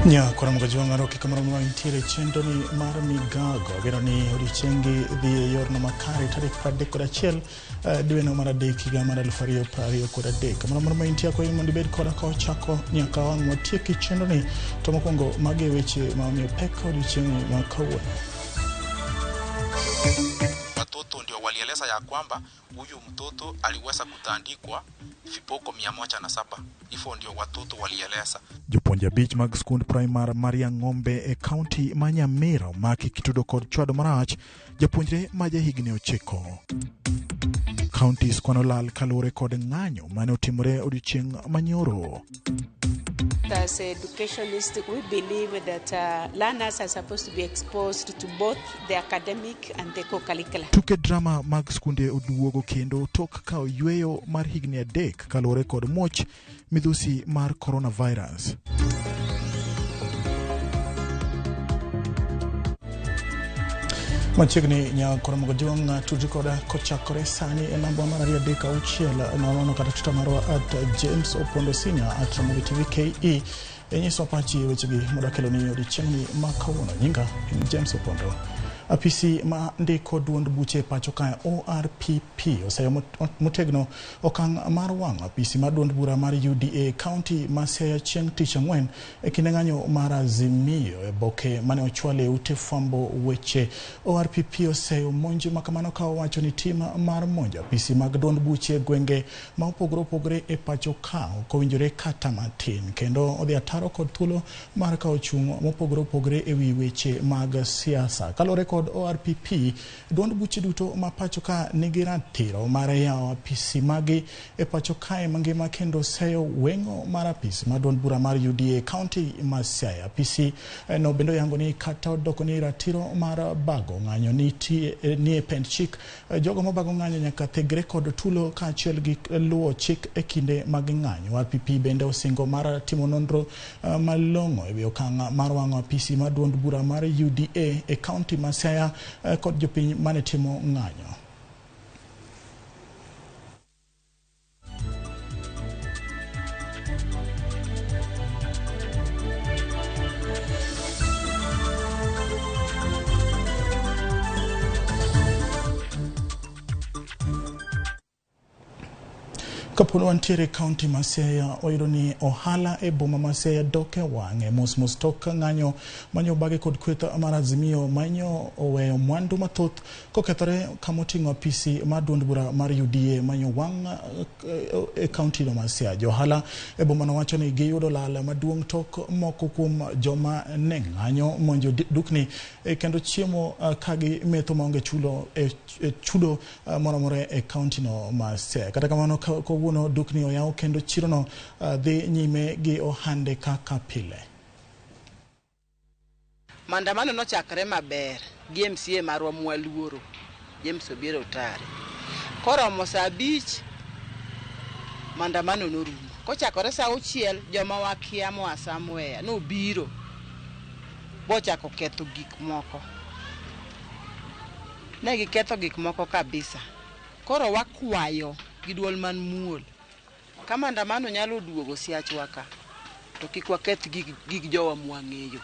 Nyakora Mugajwang' Aroki kamoro ma intiere chenro ni mar migago ageno ni odiochiengi dhi e yorno makare tarik 31 dweno mar adek higa mar 2023. Kamoro amora ma intie akwayi mondo ibed koda kochako nyaka wang' watieki chenro ni to mokwongo magi e weche ma omiyo pek odiochieng'ni ma kawuono. Watoto ndio walieleza ya kwamba huyu mtoto aliweza kutandikwa viboko 107. Hivyo ndio watoto walieleza. Jopuonje 5 mag skund primar mar Yang'ombe e kaunti ma Nyamira omaki kitudo kod chwado marach japuonjre ma jahigni 9. Counties kwano lal kaluwore kod ng'anyo mane otimore odiochieng' manyoro. As educationists, we believe that learners are supposed to be exposed to both the academic and the co-curricular. Tuke drama mag skunde oduogo kendo tok kawo yweyo mar higni 3 kaluwore kod muoch midhusi mar coronavirus. Machiegni nyakora Mugajwang' tudri koda kochakore sani e namba mar 2 3 6 0 0 kata Twitter marwa at James Opondo Senior at Ramogi TV KE. Inyiso pachi wechegi mondo ni odiochieng'ni ma kawuono. Nyinga en James Opondo. Apisi ma ndiko duond buche pacho kae ORPP oseyo motegno okang' mar wang'o apisi mar duond bura mar UDA County ma Siaya chieng' tich ang'wen e kinde ng'anyo mar Azimio e boke mane ochwale ute fwambo weche. ORPP oseyo monj ma kamano ka owacho ni tim mar monjo apisi mag duond buche e gwenge ma opogore opogore e pacho ka ok owinjore kata matin kendo odhi ataro kod thuolo mar kawo chung' mopogore opogore e wi weche mag siasa. Kaluwore kod ORPP, duond buche duto ma pacho ka nigi ratiro mar yawo apisi magi e pacho kae mangima kendo seyo weng'o mar apisi mar duond bura mar UDA County ma Siaya. Apisi no bende oyango ni kata odoko ni ratiro mar bago ng'anyo nitie nie pend chik, jogo mabago ng'anyo nyaka thegre kod tulo kaachiel gi luwo chik e kinde mag ng'anyo. ORPP bende osingo mar timo nonro malong'o e wi okang' mar wang'o apisi mar duond bura mar UDA e kaunti ma Siaya kod jopiny mane timo ng'anyo. Kapod wantiere e kaunti ma Siaya, wayudo ni ohala e boma ma Siaya dok e wang'e mos mos tok ng'anyo manyo bage kod kweth mar Azimio manyo oweyo mwandu mathoth kokethore kamoting'o apisi mar duond bura mar UDA manyo wang' e kaunti no ma Siaya. Jo ohala e boma no wacho ni giyudo lal maduong' tok moko kuom joma ne ng'anyo monjo dukni kendo chiemo ka gimetho maonge chulo e chudo moro amora e kaunti no ma Siaya. Kata kamano kawuono dukni oyaw kendo chirono dhi nyime gi ohande kaka pile. Maandamano nochakre maber gi MCA marwa mwaluoro James Obiero Otare. Koromo saa 5 maandamano norumo. Kochakore saa 6 joma wakia moa somewhere nobiro bochako ketho gik moko. Ne giketho gik moko kabisa. Koro wakwayo gi duol man muol. Ka maandamano nyalo duogo Siachwa ka, to kik waketh gig jowa mwang'eyo.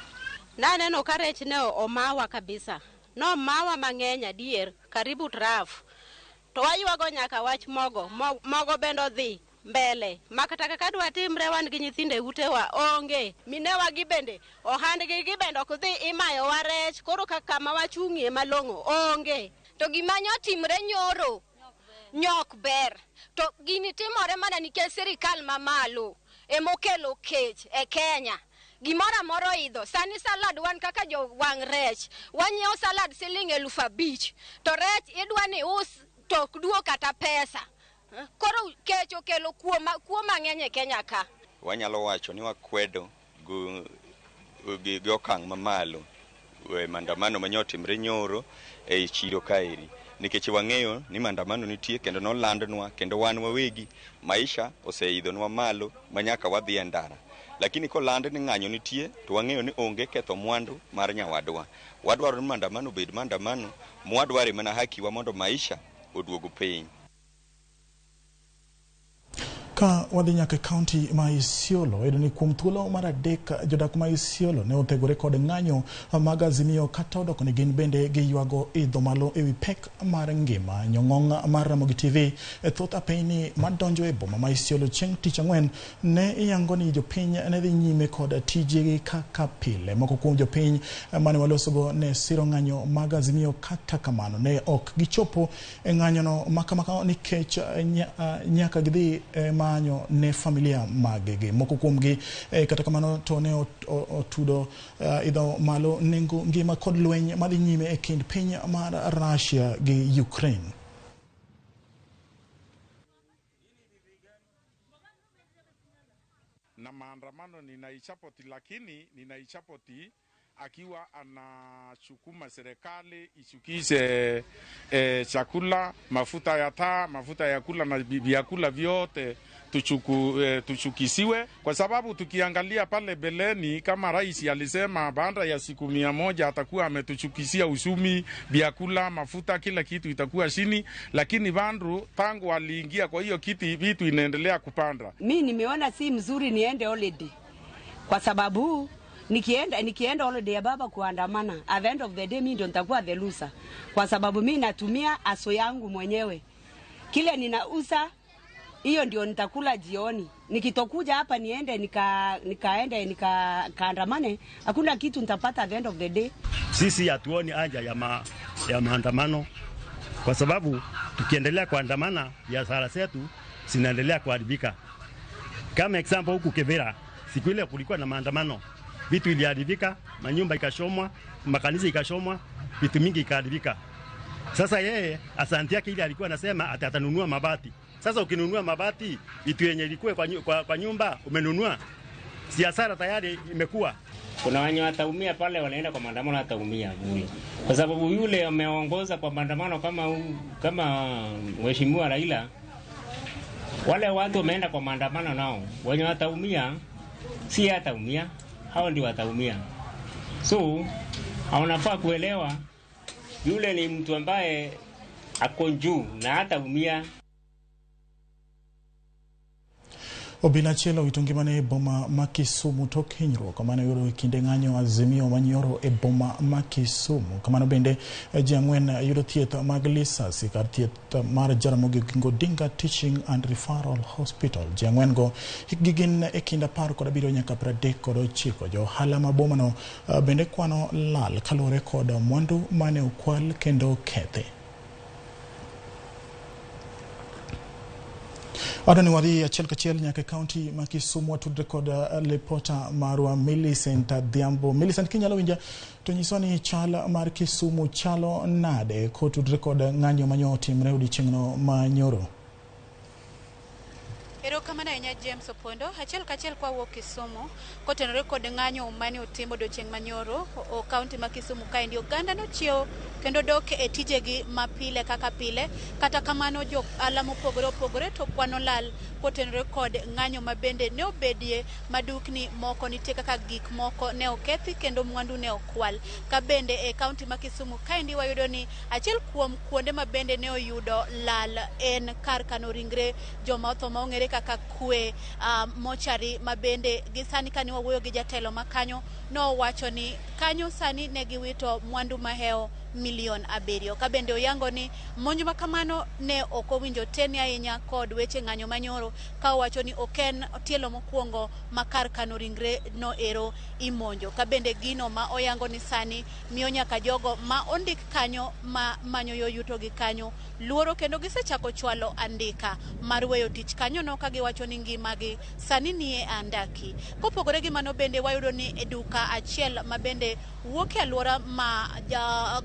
Naneno ka rech ne omawa kabisa. Nomawa mang'eny adier, karibu traf. To waywago nyaka wach mogo. Mogo bende odhi mbele. Makata kaka dwa timre wan gi nyithindo e utewa onge. Minewa gi bende ohandgi gi bende ok dhi, imayowa rech. Koro kama wachung'ie malong'o onge. To gima nyotimre nyoro nyok ber. To gini timore mana nikech sirikal mamalo emokelo kech e Kenya. Gimoro amora oidho. Sani salad wan kaka jo wang' rech, wanyiewo salad siling 5,000. To rech idwa ni us to ok duo kata pesa. Koro kech okelo kuo mang'eny e Kenya ka. Wanyalo wacho ni wakwedo gi okang' mamalo e maandamano manyotimre nyoro e chiro kaeri, nikech wang'eyo ni maandamano nitie kendo nolandnwa kendo wan wawegi maisha oseidhonwa malo manyaka wadhi e ndara. Lakini koland ni ng'anyo nitie to wang'eyo ni onge ketho mwandu mar nyawadwa. Wadwaro ni maandamano obed maandamano, mwadware mana haki wa mondo maisha oduog piny. Ka wadhi nyaka e kaunti ma Isiolo, iyudo ni kuom thuolo mar adek jodak ma Isiolo ne othegore kod ng'anyo mag Azimio kata odoko ni gin bende giywago idho malo ewi pek mar ngima. Nyong'ong mar Ramogi TV e thoth apeyni madonjo e boma ma Isiolo chieng' tich ang'wen ne iyango ni jopiny ne dhi nyime kod tijegi kaka pile. Moko kuom jopiny mane walosogo ne siro ng'anyo mag Azimio, kata kamano ne ok gichopo e ng'anyono makamaka nikech nyaka gidhi manyo ne familia maggi. Moko kuomgi kata kamano to ne otudo idho malo nengo ngima kod lweny madhi nyime e kind piny mar Russia gi Ukraine. Na maandamano ninaisapoti, lakini ninaisapoti akiwa anasukuma serikali ishukishe chakula, mafuta ya taa, mafuta ya kula na vyakula vyote tuchukisiwe, kwa sababu tukiangalia pale beleni kama rais alisema baada ya siku 100 atakuwa ametuchukisia uchumi, vyakula, mafuta, kila kitu itakuwa chini, lakini bandu tangu aliingia kwa hiyo kiti vitu inaendelea kupanda. Mimi nimeona si mzuri niende holiday kwa sababu nikienda holiday ya baba kuandamana, at the end of the day mimi ndo nitakuwa the loser, kwa sababu mimi natumia aso yangu mwenyewe. Kile ninauza hiyo ndio nitakula jioni. Nikitokuja hapa niende nikaende nikaandamane, hakuna kitu nitapata at the end of the day. Sisi hatuoni haja ya maandamano, kwa sababu tukiendelea kuandamana biashara zetu zinaendelea kuharibika. Kama example huku Kibera, siku ile kulikuwa na maandamano, vitu iliharibika, manyumba ikashomwa, makanisa ikashomwa, vitu mingi ikaharibika. Sasa yeye asanti yake ile alikuwa anasema atanunua mabati. Sasa ukinunua mabati, vitu yenye ilikuwa kwa nyumba umenunua, si hasara tayari imekuwa. Kuna wenye wataumia pale, wanaenda kwa maandamano wataumia bure, kwa sababu yule ameongoza kwa maandamano kama Mheshimiwa Raila, wale watu wameenda kwa maandamano nao wenye wataumia si hataumia, hao ndio wataumia. So hawanafaa kuelewa yule ni mtu ambaye ako juu na hataumia. Obila achiel owito ngimane e boma ma Kisumu tok hinyruok mane oyudo e kinde ng'anyo Azimio manyoro e boma ma Kisumu. Kamano bende ji ang'wen yudo thieth mag lisasi kar thieth mar Jaramogi Oginga Odinga Teaching and Referral Hospital. Ji ang'wen go hikgi gin e kind 17 nyaka 39. Jo ohala ma bomano bende kwano lal kaluwore kod mwandu mane okwal kendo kethi. Adani wadhi achiel kachiel nyaka e kaunti ma Kisumu watudre kod lipota marwa Millicent Adhiambo. Millicent, kinyalo winja to nyiswa ni chal mar Kisumu chalo nade kotudre kod ng'anyo manyo otimre odiechieng'no manyoro? Erokamano ahinya James Opondo. Achiel kachiel kwa wuok Kisumu kotenore kod ng'anyo mane otim odiochieng' manyoro o kaunti ma Kisumu kaendi, oganda nochiewo kendo dok e tijegi mapile kaka pile. Kata kamano jo ohala mopogore opogore to kwano lal kotenore kod ng'anyo ma bende ne obedie madukni moko nitie kaka gik moko ne okethi kendo mwandu ne okwal. Ka bende e kaunti ma Kisumu kaendi wayudo ni achiel kuom kuonde ma bende ne oyudo lal en kar kano ringre joma otho ma ong'ere kaka kwe mochari, ma bende gi sani kane wawuoyo gi jatelo ma kanyo nowacho ni kanyo sani ne giwito mwandu mahewo 7 milion. Ka bende oyango ni monj ma kamano ne ok owinjo teni ahinya kod weche ng'anyo manyoro, ka owacho ni ok en tielo mokwongo ma kar kano ringre no ero imonjo. Ka bende gino ma oyango ni sani miyo nyaka jogo ma ondik kanyo ma manyo yo yuto gi kanyo luoro, kendo gisechako chwalo andika mar weyo tich kanyo no ka giwacho ni ngimagi sani nie andaki. Kopogore gi mano bende wayudo ni e duka achiel ma bende wuok e alwora ma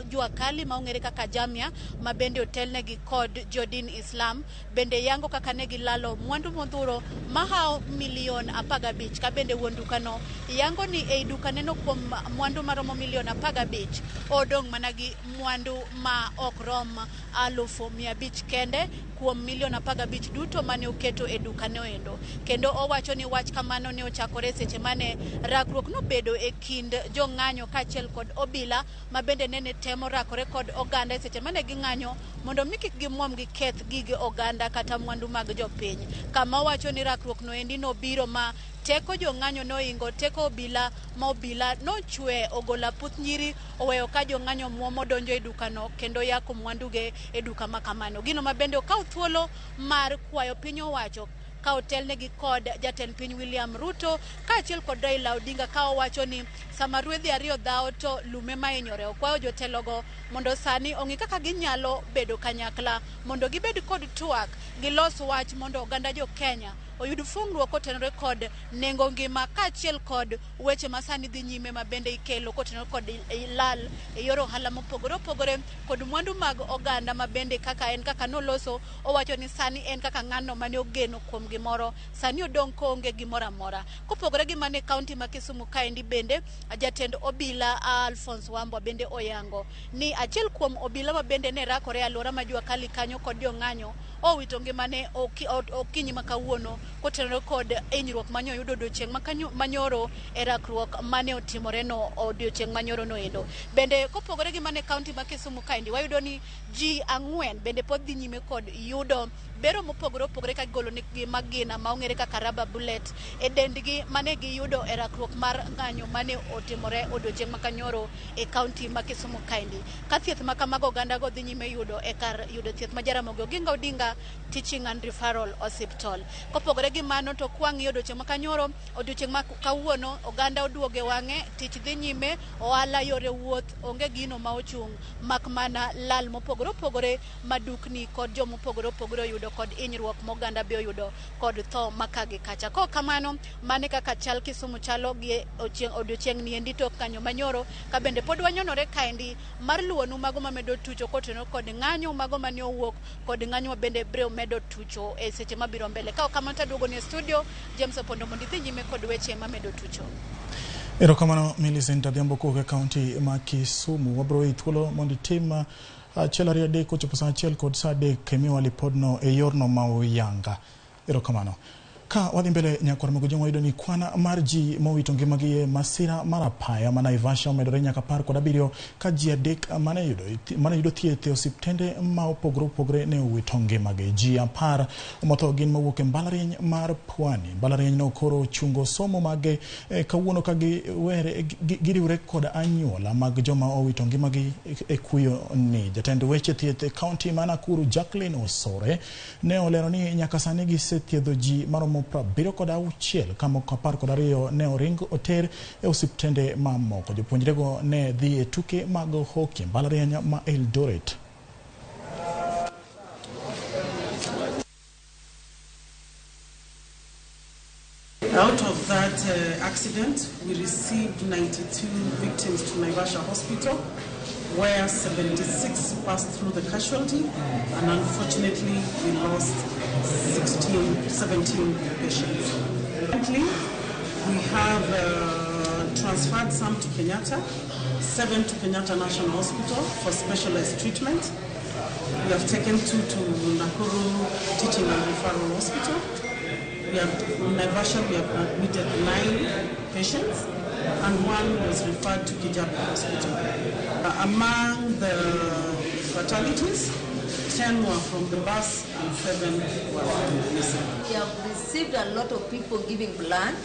jua kali ma ong'ere kaka Jamia, ma bende otelnegi kod jodin Islam, bende yango kaka ne gilalo mwandu modhuro mahawo 15 milion. Ka bende wuon dukano yango ni ei duka neno kuom mwandu maromo 15 milion odong' mana gi mwandu ma ok rom 500,000 kende kuom 15 milion duto mane oketo e duka noendo. Kendo owacho ni wach kamano ne ochakore seche mane rakruok nobedo e kind jong'anyo kaachiel kod obila ma bende nene temo rakore kod oganda e seche mane ging'anyo mondo mi kik gimuom giketh gige oganda kata mwandu mag jopiny. Kama owacho ni rakruok no endi nobiro ma teko jong'anyo noingo teko obila ma obila nochwe ogolo aputh nyiri oweyo ka jong'anyo muomo donjo e dukano kendo yako mwanduge e duka ma kamano. Gino ma bende okaw thuolo mar kwayo piny owacho ka otelnegi kod jatend piny William Ruto kaachiel kod Raila Odinga ka owacho ni sama rwedhi ariyo dhawo to lume mahinyore. Okwayo jotelogo mondo sani ong'i kaka ginyalo bedo kanyakla mondo gibed kod twak, gilos wach mondo oganda jo Kenya oyud fungruok kotenore kod nengo ngima kaachiel kod weche ma sani dhi nyime ma bende ikelo kotenore kod lal e yor ohala mopogore opogore kod mwandu mag oganda ma bende kaka en kaka noloso owacho ni sani en kaka ng'ano mane ogeno kuom gimoro sani odong' koonge gimoro amora. Kopogore gi mane kaunti ma Kisumu kaendi bende jatend obila Alphonse Wambwa bende oyango ni achiel kuom obila ma bende ne rakore e alwora ma Jua Kali kanyo kod jong'anyo owito ngimane okinyi ma kawuono kotenore kod hinyruok mane oyudo odiochieng' manyoro e rakruok mane otimore no odiochieng' manyoro no endo. Bende kopogore gi mane kaunti ma Kisumu kaendi wayudo ni ji 4 bende pod dhi nyime kod yudo bero mopogore opogore ka gigolo negi magina ma ong'ere kaka rubber bullet e dendgi mane giyudo e rakruok mar ng'anyo mane otimore odiochieng' ma kanyoro e kaunti ma Kisumu kaendi. Ka thieth ma kamago oganda go dhi nyime yudo e kar yudo thieth ma Jaramogi Oginga Odinga Teaching and Referral Hospital. Kopogore gi mano to kwang'iyo odiochieng' ma kanyoro, odiochieng' ma kawuono oganda oduoge wang'e, tich dhi nyime, ohala, yore wuoth onge gino ma ochung' mak mana lal mopogore opogore ma dukni kod jomopogore opogore oyudo kod hinyruok ma oganda be oyudo kod tho makagi kacha. Kok kamano, mane kaka chal Kisumu chalo gi odiochieng' ni endi tok ng'anyo manyoro ka bende pod wanyonore kaendi mar luwonu mago mamedo tucho kotenore kod ng'anyo mago mane owuok kod ng'anyo ma bende biro medo tucho e seche mabiro mbele. Ka ok kamano to aduogo ni e studio James Opondo mondo idhi nyime kod weche mamedo tucho. Erokamano Millicent Adhiambo kowuok e kaunti ma Kisumu. Wabiro weyi thuolo mondo itim 1 2 3 kochopo saa 1 kod saa 3 imiwa lipodno e yorno ma oyanga. Erokamano. Ka wadhi mbele nyakwar Mogo wayudo ni kwan mar ji mowito ngimagi e masira mar apaya ma Naivasha omedore nyaka 17 ka ji 3 mane yudo thieth e osiptende ma opogore opogore ne owito ngimagi. Ji 10 motho gin mowuok e mbalariany mar Pwani. Mbalariany no koro ochungo somo mage kawuono ka giriwre kod anyuola mag joma owito ngimagi e kuyo ni. Jatend weche thieth e kaunti ma Nakuru Jacqueline Osore ne olero ni nyaka sani gisethiedho ji maromo 76 ka moko 12 ne oring oter e osiptende mamoko. Jopuonjrego ne dhi e tuke mag hockey mbalariany ma Eldoret. Out of that accident, we received 92 victims to Naivasha Hospital, where 76 passed through the casualty, and unfortunately we lost 17 patients. Currently, we have transferred some to Kenyatta, 7 to Kenyatta National Hospital for specialized treatment. We have taken 2 to Nakuru Teaching and Referral Hospital. We have, in Naivasha, we have admitted 9 patients, and 1 was referred to Kijabe Hospital. Among the fatalities, 10 were from the bus and 7 were from the Nissan. We have received a lot of people giving blood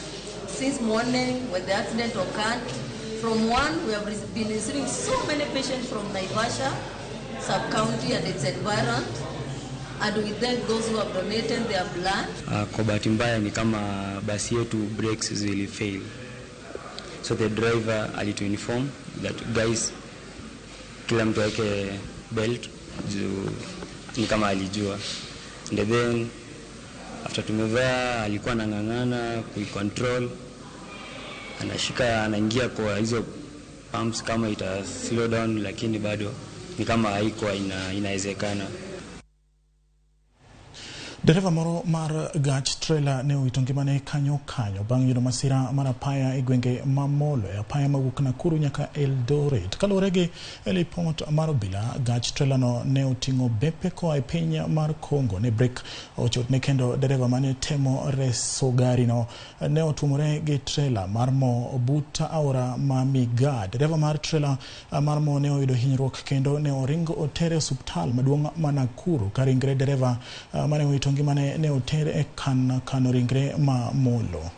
since morning when the accident occurred. From 1, we have been receiving so many patients from Naivasha sub-county and its environment. And we thank those who have donated their blood. Kwa bahati mbaya ni kama basi yetu brakes zili fail. So the driver alitu inform that guys, kila mtu aweke belt juu ni kama alijua. And then after tumevaa alikuwa anang'ang'ana kuicontrol, anashika anaingia kwa hizo pumps kama ita slow down, lakini bado ni kama haikuwa inawezekana. Dereva moro mar gach trela ne owito ngimane kanyo kanyo bang' yudo masira mar apaya e gwenge ma Molo e apaya mawuok Nakuru nyaka Eldoret. Kaluwore gi lipot mar obila, gach trela no ne oting'o bepe koa e piny mar Congo. Ne brek ochotne kendo dereva mane temo reso gari no ne otuomore gi trela mar mo but aora ma Migaa. Dereva mar trela mar mo ne oyudo hinyruok kendo ne oringo otere e osiptal maduong' ma Nakuru ka ringre dereva mane owito ngimane ne oter e kano ringre ma Molo.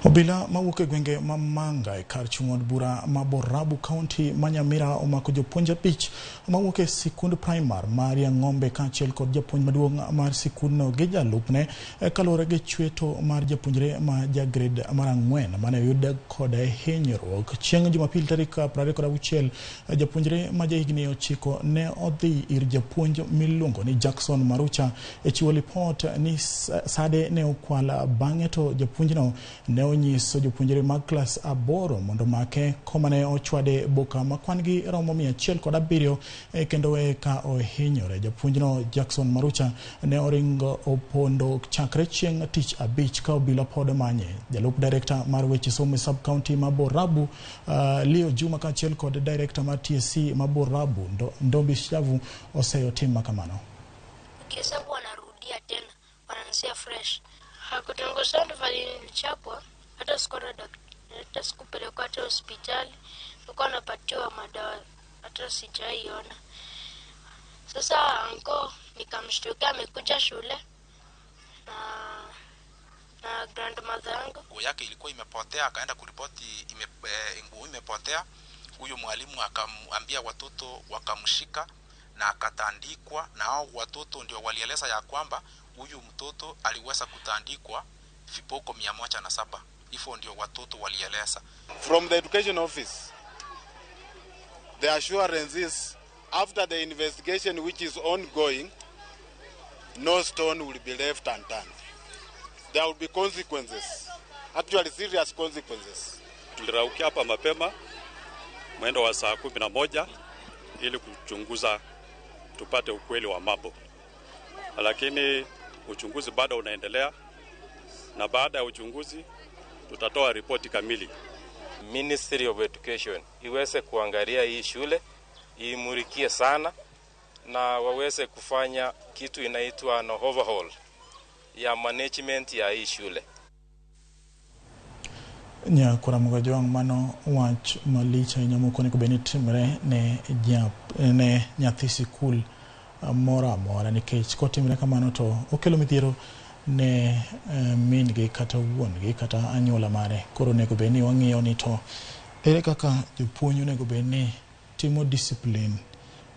Obila mawuok e gwenge ma Manga e kar chung' od bura ma Borabu County ma Nyamira omako jopuonj 5 mawuok e sikund primar ma Riang'ombe kaachiel kod japuonj maduong' mar sikundno gi jalupne kaluwore gi chweto mar japuonjre ma ja grade mar 4 mane oyud kod hinyruok. Chieng' Jumapil tarik 26 japuonjre ma jahigni 9 ne odhi ir japuonj miluongo ni Jackson Marucha e chiwo lipot ni sade ne okwal, bang'e to japuonjno ne onyiso jopuonjre mag klas 8 mondo make koma ne ochwade boka ma kwan gi romo 107 kendo weye ka ohinyore. Japuonjno Jackson Marucha ne oringo opondo chakre chieng' tich abich ka obila pod manye. Jalup direkta mar weche somo e sub county ma Borabu Leo Juma kaachiel kod direkta mar TSC ma Borabu Ndombi Shavu oseyo tim makamano. Kihesabu wanarudia tena, wanaanzia fresh. Hakutongozana nilichapwa, hata hata sikupelekwa hata hospitali, nilikuwa napatiwa madawa hata sijaiona. Sasa anko nikamshtukia amekuja shule na grandmother yangu. Nguo yake ilikuwa imepotea, akaenda kuripoti nguo imepotea. Huyo mwalimu akamwambia watoto wakamshika na akatandikwa, na hao watoto ndio walieleza ya kwamba huyu mtoto aliweza kutandikwa viboko 107. Hivyo ndio watoto walieleza. From the education office, the assurance is after the investigation which is ongoing, no stone will be left unturned. There will be consequences, actually serious consequences. Tuliraukia hapa mapema mwendo wa saa 11 ili kuchunguza tupate ukweli wa mambo, lakini uchunguzi bado unaendelea, na baada ya uchunguzi tutatoa ripoti kamili. Ministry of Education iweze kuangalia hii shule, iimurikie sana na waweze kufanya kitu inaitwa no overhaul ya management ya hii shule. Nyakora Mugajwang' mano wach malich ahinya mok onego bed ni timre ne nyathi sikul moro amora, nikech kotimre kamano to okelo midhiero ne min gi kata wuon gi kata anyuola mare. Koro onego bed ni wang'iyo ni to ere kaka jopuonj onego bed ni timo discipline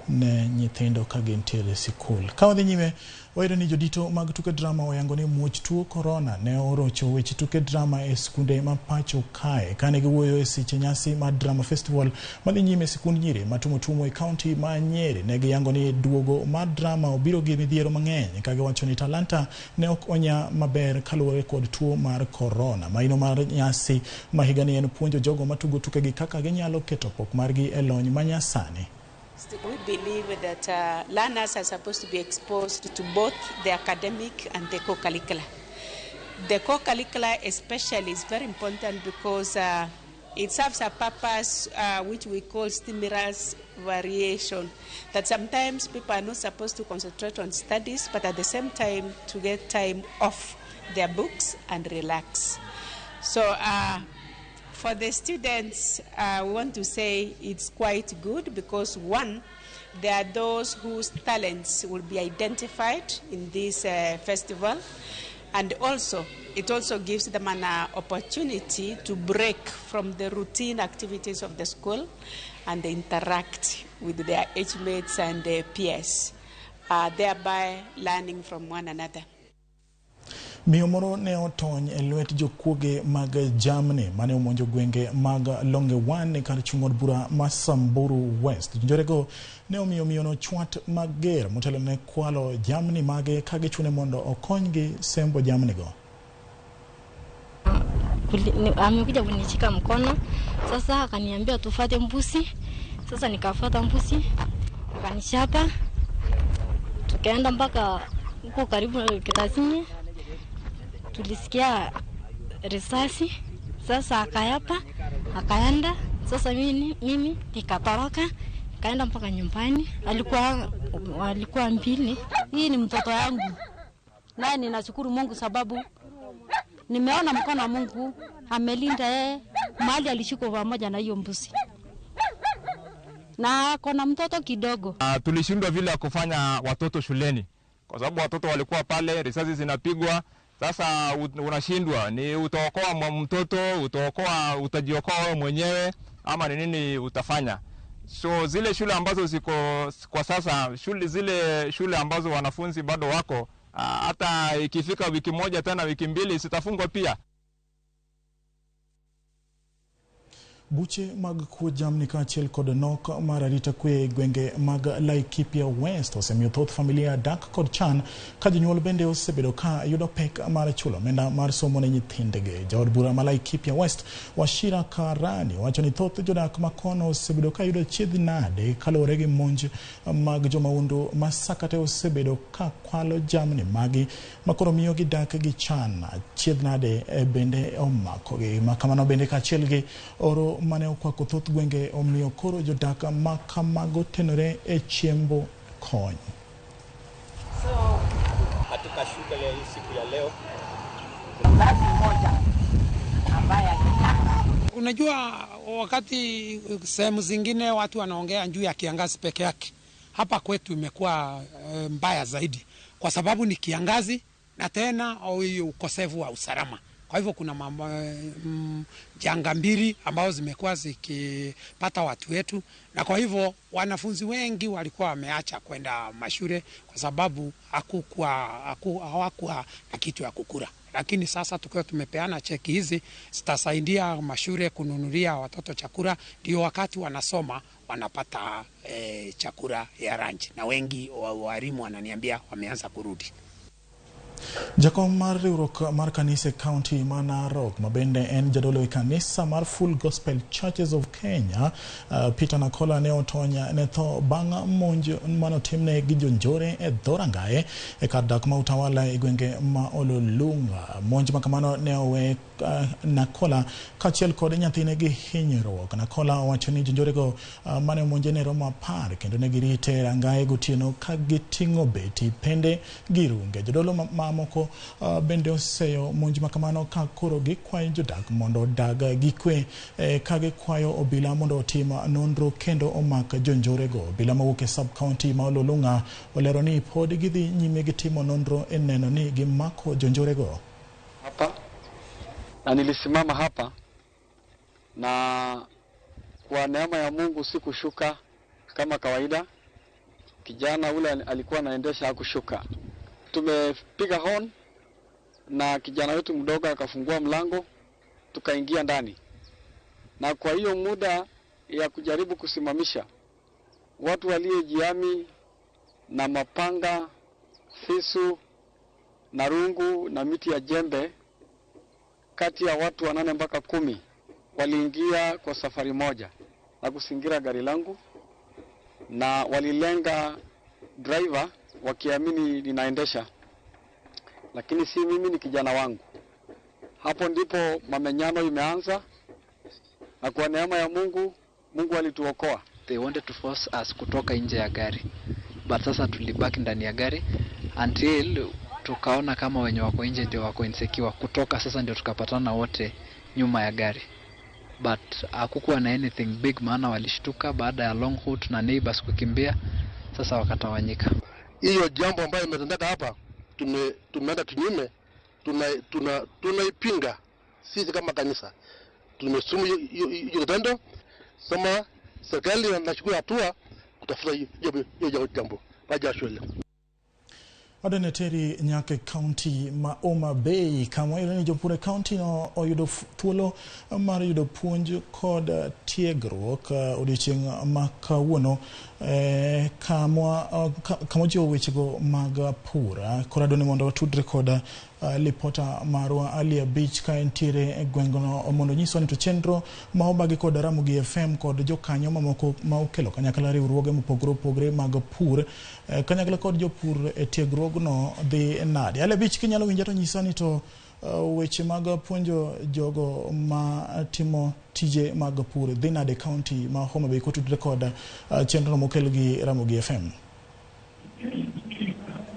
ne nyithindo ka gintiere e sikul. Ka wadhi nyime, wayudo ni jodito mag tuke drama oyango ni muoch tuo korona ne orocho weche tuke drama e skunde ma pacho kae. Kane giwuoyo e seche nyasi mar Drama Festival madhi nyime e sikund nyiri ma Tumutumu e kaunti ma Nyeri, ne giyango ni duogo mar drama obiro gi midhiero mang'eny, ka giwacho ni talanta ne ok onya maber kaluwore kod tuo mar korona. Maino mar nyasi ma higani en puonjo jogo matugo tukegi kaka ginyalo keto pok margi e lony manyasani. We believe that learners are supposed to be exposed to both the academic and the co-curricular. The co-curricular especially is very important because it serves a purpose which we call stimulus variation, that sometimes people are not supposed to concentrate on studies, but at the same time to get time off their books and relax. So for the students, I want to say it's quite good because, one, there are those whose talents will be identified in this festival, and also it also gives them an opportunity to break from the routine activities of the school and interact with their age mates and their peers, thereby learning from one another. Miyo moro ne otony e lwet jokuoge mag jamni mane omonjo gwenge mag Longe 1 kar chung' od bura ma Samburu West. Jonjorego ne omiyo miyono chwat mager motelo ne kwalo jamni mage ka gichune mondo okonygi sembo jamnigo. Amekuja kunishika mkono, sasa akaniambia tufate mbuzi. Sasa nikafuata mbuzi, akanishapa, tukaenda mpaka huko karibu Kitasini. Tulisikia risasi, sasa akayapa, akaenda. Sasa mimi nikatoroka, nikaenda mpaka nyumbani. Alikuwa mbili. Hii ni mtoto yangu, naye ninashukuru Mungu sababu nimeona mkono wa Mungu amelinda yeye mahali alishikwa pamoja na hiyo mbuzi. Na kuna mtoto kidogo. Tulishindwa vile ya kufanya watoto shuleni kwa sababu watoto walikuwa pale, risasi zinapigwa. Sasa unashindwa ni utaokoa mtoto, utajiokoa wewe mwenyewe ama ni nini utafanya. So zile shule ambazo ziko kwa sasa, zile shule ambazo wanafunzi bado wako, hata ikifika wiki moja tena wiki mbili zitafungwa pia. Buche mag kuo jamni kaachiel kod nok mar arita kwe e gwenge mag Laikipia West osemiyo thoth familia dak kod chan ka jonyuol bende osebedo ka yudo pek mar chulo omenda mar somo ne nyithindgi. Jaod bura ma Laikipia West Wachira Karani wacho ni thoth jodak makono osebedo ka yudo chiedh nade kaluwore gi monj mag jomahundu ma sakate osebedo ka kwalo jamni magi makoro miyo gidak gi chan. Chiedh nade bende omakogi makamano bende kaachiel gi oro mane okwako thoth gwenge omiyo koro jodak ma kamago tenore e chiembo kony. Katika shughuli ya siku ya leo, unajua wakati sehemu zingine watu wanaongea juu ya kiangazi peke yake, hapa kwetu imekuwa mbaya zaidi kwa sababu ni kiangazi na tena ukosefu wa usalama. Kwa hivyo kuna janga mbili ambazo zimekuwa zikipata watu wetu, na kwa hivyo wanafunzi wengi walikuwa wameacha kwenda mashule kwa sababu hawakuwa na kitu ya kukula. Lakini sasa tukiwa tumepeana cheki hizi zitasaidia mashule kununulia watoto chakula, ndio wakati wanasoma wanapata chakula ya lunch, na wengi walimu wananiambia wameanza kurudi. Jakom mar riwruok mar kanisa e kaunti ma Narok ma bende en jadolo e kanisa mar Full Gospel Churches of Kenya, Peter Nakola ne otony ne tho bang' monj manotimne gi jonjore e dhorangaye e kar dak ma Utawala e gwenge ma Ololunga. Monj ma kamano ne owe Nakola kaachiel kod nyathine gi hinyruok. Nakola owacho ni jonjorego mane omonje ne romo 10 kendo ne girite e rangaye gotieno ka giting'o beti, pende gi runge. Jodolo mamoko bende oseyo monj makamano ka koro gikwayo jodak mondo odag gi kwe, ka gikwayo obila mondo otim nonro kendo omak jonjorego. Obila mawuok e sub county ma Ololunga olero ni pod gidhi nyime gi timo nonro e neno ni gimako jonjorego. Hapa na nilisimama hapa na kwa neema ya Mungu sikushuka kama kawaida. Kijana ule alikuwa anaendesha hakushuka. Tumepiga horn na kijana wetu mdogo akafungua mlango, tukaingia ndani. Na kwa hiyo muda ya kujaribu kusimamisha, watu waliojiami na mapanga, fisu, na rungu na miti ya jembe, kati ya watu 8 mpaka 10 waliingia kwa safari moja na kusingira gari langu, na walilenga driver wakiamini ninaendesha, lakini si mimi, ni kijana wangu. Hapo ndipo mamenyano imeanza, na kwa neema ya Mungu, Mungu alituokoa. They wanted to force us kutoka nje ya gari, but sasa tulibaki ndani ya gari until tukaona kama wenye wako nje ndio wako insecure kutoka. Sasa ndio tukapatana wote nyuma ya gari, but hakukuwa na anything big, maana walishtuka baada ya long hoot na neighbors kukimbia, sasa wakatawanyika. Hiyo jambo ambayo imetendeka hapa tumeenda kinyume, tunaipinga sisi kama kanisa. Tumesumu hiyo tendo, sema serikali inachukua hatua kutafuta hiyo jambo baada ya shule. Adene teri nyaka e kaunti ma Homa Bay kama wayudo ni jopur e kaunti no oyudo thuolo mar yudo puonj kod tiegruok odiochieng' ma kawuono kama ojiwo wechego mag pur. Koro adwani mondo watudre kod lipota marwa Ali Abich ka entiere e gweng'no mondo onyiswa ni to chenro ma obagi kod Ramogi FM kod jokanyo mamoko ma okelo kanyakla riwruoge mopogore opogore mag pur kanyakla kod jopur e tiegruogno dhi nade. Ali Abich, kinyalo winja to nyisa ni to weche mag puonjo jogo ma timo tije mag pur dhi nade kaunti ma Homa Bay kotudre kod chenro mokel gi Ramogi FM.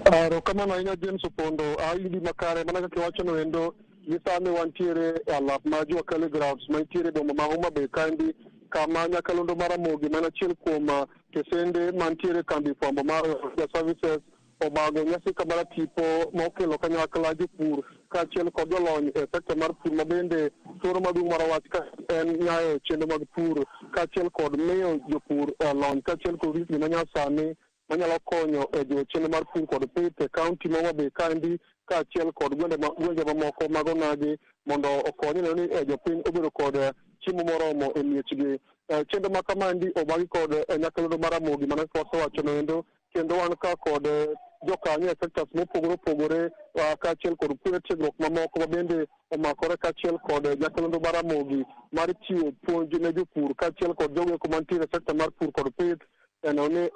Erokamano ahinya James Opondo, ayudi makare mana kaka iwachono endo gi sani wantiere e alap ma Jua Kali Grounds mantiere e boma ma Homa Bay kaendi kama nyakalondo mar Ramogi man achiel kuom tesende mantiere kambi fwambo mar Media Services obago nyasi kamara tipo ma okelo kanyakla jopur kaachiel kod jolony e sekta mar pur ma bende thuolo maduong' mar wach ka en nyayo chenro mag pur kaachiel kod miyo jopur lony kaachiel kod ritni manyasani manyalo konyo e jiwo chenro mar pur kod pith e kaunti ma Homa Bay kaendi kaachiel kod gwenge mamoko mag onagi mondo okony neno ni jopiny obedo kod chiemo moromo e miechgi. Chenro ma kamaendi obagi kod nyakalondo mar Ramogi mana kaka wasewachono endo kendo wan ka kod jokanyo e sectors mopogore opogore kaachiel kod kuonde tiegruok mamoko ma bende omakore kaachiel kod nyakalondo mar Ramogi mar chiwo puonj ne jopur kaachiel kod jogo eko mantiere e sekta mar pur kod pith neno ni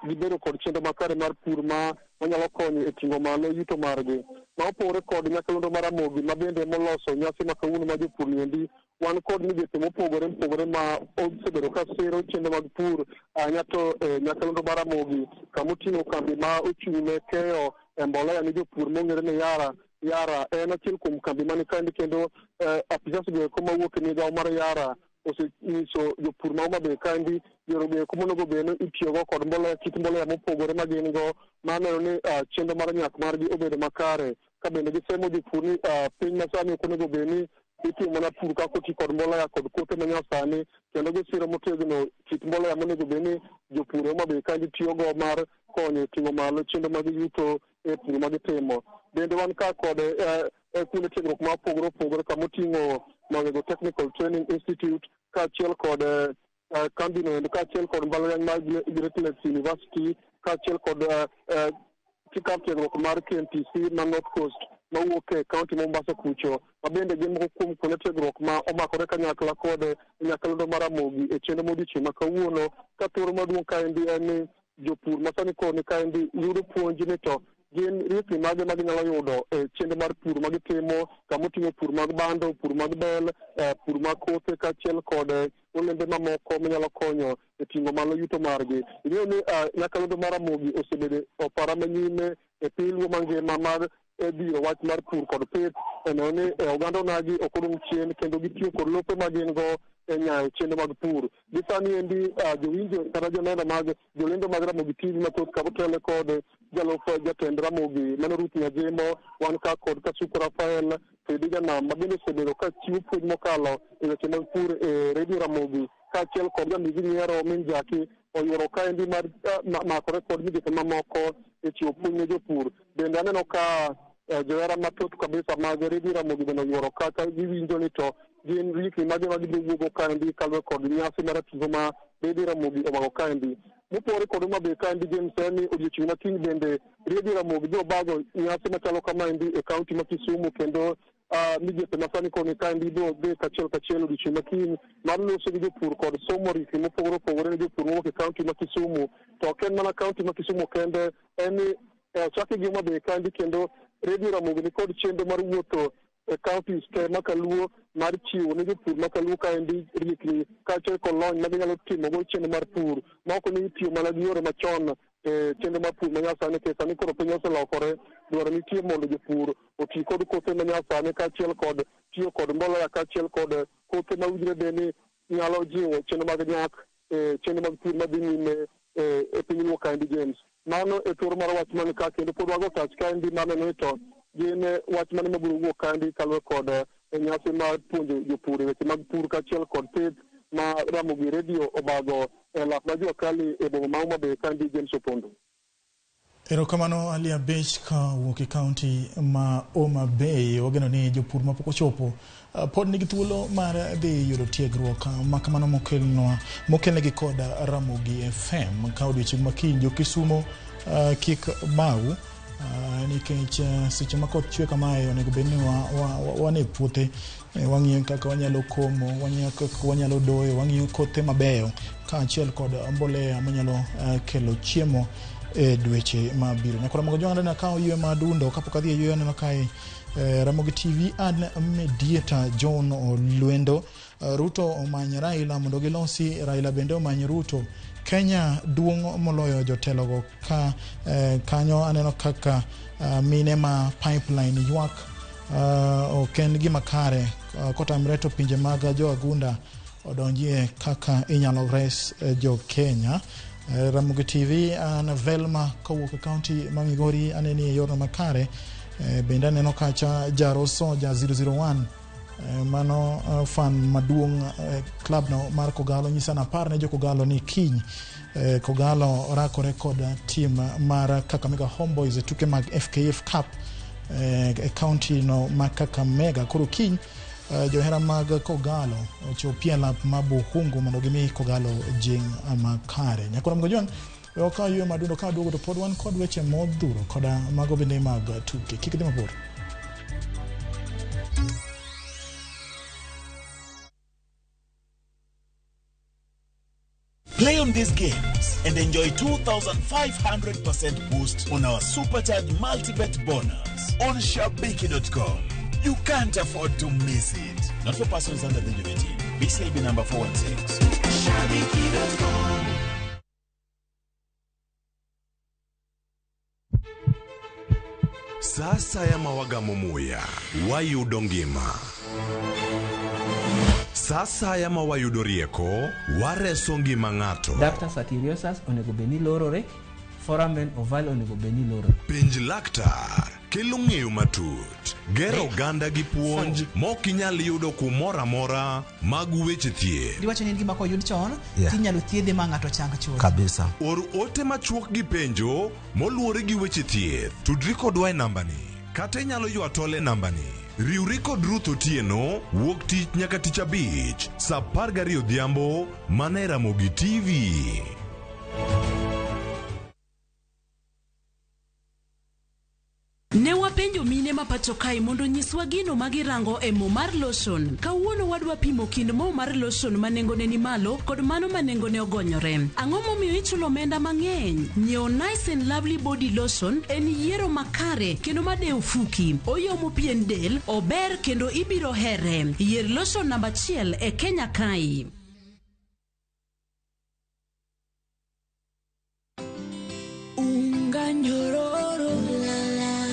gibedo kod chenro makare mar pur ma manyalo konyo e ting'o malo yuto margi. Ma opogore kod nyakalondo mar Ramogi ma bende moloso nyasi ma kawuono ma jopur niendi wan kod migepe mopogore opogore ma osebedo ka siro chenro mag pur ahinya to e nyakalondo mar Ramogi kamoting'o kambi ma ochung' ne keyo mbolea ne jopur mong'ere ni Yara. Yara en achiel kuom kambi mani kaendi kendo apisas go eko mawuok e migawo mar Yara osenyiso jopur ma Homa Bay kaendi yore go eko monego bed ni itiyogo kod mbolea kit mbolea mopogore ma gin go mar neno ni chenro mar nyak margi obedo makare ka bende gisemo jopur ni piny masani ok onego bed ni itimo mana pur kaka oti kod mbolea kod kothe manyasani kendo gisiro motegno kit mbolea monego bed ni jopur Homa Bay kaendi tiyogo mar konyo e ting'o malo chenro mag yuto e pur ma gitimo. Bende wan ka kod kuonde tiegruok ma opogore opogore kamoting'o Mawego Technical Training Institute kaachiel kod kambino endo kaachiel kod mbalariany mar Great Lakes University kaachiel kod kar tiegruok mar KMTC ma North Coast mawuok e kaunti ma Mombasa kucho ma bende gin moko kuom kuonde tiegruok ma omakore kanyakla kod nyakalondo mar Ramogi e chenro modiochieng' ma kawuono ka thuolo maduong' kaendi en ni jopur masani koni kaendi yudo puonj ni to gin riekni mage ma ginyalo yudo e chenro mar pur ma gitimo kamoting'o pur mag bando, pur mag bel, pur mag kothe kaachiel kod olembe mamoko manyalo konyo e ting'o malo yuto margi. Ing'eyo ni nyakalondo mar Ramogi osebedo opara manyime e piny luo mangima mar dhiro wach mar pur kod pith e neno ni oganda onagi ok odong' chien kendo gitiyo kod lope ma gin go e nyayo chenro mag pur. Gi sani endi jowinjo kata joneno mag jolendo mag Ramogi TV mathoth ka otele kod jalup jatend Ramogi mano Ruth Nyajemo, wan ka kod Kasuku Rafael Fredi Janam ma bende osebedo ka chiwo puonj mokalo e weche mag pur e redio Ramogi kaachiel kod jamigi nyiero min Jaki oyuoro kaendi mar makore kod migepe mamoko e chiwo puonj ne jopur. Bende aneno ka johera mathoth kabisa mag redio Ramogi bende oyuoro kaka giwinjo ni to gin riekni mage ma gibiro wuogo kaendi kaluwore kod nyasi mar apiko ma redio Ramogi obago kaendi. Mopogore kod Homa Bay kaendi James en ni odiochieng' ma kiny bende redio Ramogi biro bago nyasi machalo kamaendi e kaunti ma Kisumu kendo migepe masani koni kaendi biro dhi kachiel kachiel odiochieng' ma kiny mar loso gi jopur kod somo riekni mopogore opogore ne jopur mowuok e kaunti ma Kisumu. To ok en mana kaunti ma Kisumu kende, en ni ochake gi Homa Bay kaendi kendo redio Ramogi ni kod chenro mar wuotho e counties te makaluo mar chiwo ne jopur makaluo kaendi riekni kaachiel kod lony ma ginyalo timogo chenro mar pur ma ok ni itiyo mana gi yore machon e chenro mar pur manyasani nikech sani koro piny oselokore dwaro nitie mondo jopur oti kod kothe manyasani kaachiel kod tiyo kod mbolea kaachiel kod kothe ma winjre bed ni nyalo jiwo chenro mag nyak e chenro mag pur madhi nyime e piny luo kaendi James. Mano e thuolo mar wach man ka kendo pod wago tach kaendi mar neno ni to gin wach mane mabiro wuok kaendi kaluwore kod nyasi mar puonjo jopur e weche mag pur kaachiel kod pith ma Ramogi Radio obago e lap ma Jua Kali e boma ma Homa Bay kaendi James Opondo. Erokamano Ali Abich kawuok e kaunti ma Homa Bay. Wageno ni jopur mapok ochopo pod nigi thuolo mar dhi yudo tiegruok ma kamano mokelnegi kod Ramogi FM ka odiochieng' ma kiny. Jo Kisumo kik bau nikech seche ma koth chwe kamae onego bed ni wan e puothe, wang'iyo kaka wanyalo komo, wang'iyo kaka wanyalo doyo, wang'iyo kothe mabeyo kaachiel kod mbolea manyalo kelo chiemo e dweche mabiro. Nyakora mogo jwang' aneno ka oywe madundo kapok adhi e yweyo aneno kae Ramogi TV an mediator John Olwendo. Ruto omany Raila mondo gilosi, Raila bende omany Ruto. Kenya duong' moloyo jotelogo ka kanyo aneno kaka mine ma pipeline ywak ok en gima kare kotamre to pinje mag jo Agunda odonjie kaka inyalo res jo Kenya. Ramogi TV an Velma kowuok e kaunti ma Migori aneni e yorno makare. Bende aneno kacha Jaroso ja 001 mano fan maduong' club no mar Kogalo nyisa napar ne jo Kogalo ni kiny Kogalo rakore kod team mar Kakamega Homeboys e tuke mag FKF Cup e kaunti no ma Kakamega. Koro kiny johera mag Kogalo ochopie e lap ma Buhungu mondo gimi Kogalo jing' makare. Nyakora Mgojwang' we wakaw yweyo madundo ka waduogo to pod wan kod weche modhuro koda mago bende mag tuke. Kik idhi mabor. Play on these games and enjoy 2,500% boost on our Supercharged Multibet bonus on Shabiki.com. You can't afford to miss it. Not for persons under the age of 18. BCLB number 416. Shabiki.com. Sasa ya mawagamo muya wayudo ngima. Sasa ya mawayudo rieko wareso ngima ng'ato. Ductus arteriosus onego bed ni lorore, foramen ovale onego bed ni lorore. Penj laktar kelo ng'eyo matut, gero oganda gi puonj mok inyal yudo kumoro amora mag weche thieth. Diwacho ni en gima koyud chon, Yeah. tinyalo thiedhe ma ng'ato chang chuth. Kabisa. Or ote machuok gi penjo moluwore gi weche thieth. Tudri kodwa e nambani kata inyalo ywa tol e nambani. Riwri kod Ruth Otieno wuok tich nyaka tich abich saa 12 odhiambo mana e Ramogi TV. Ne wapenjo mine ma pacho kae mondo nyiswa gino ma girango e mo mar lotion. Kawuono wadwa pimo kind mo mar lotion ma nengone ni malo kod mano ma nengone ogonyore. Ang'o momiyo ichulo omenda mang'eny? Nyiewo Nice and Lovely Body Lotion en yiero makare kendo madewo fuki. Oyomo pien del, ober kendo ibiro here. Yier lotion namba 1 e Kenya kae. Unga nyororo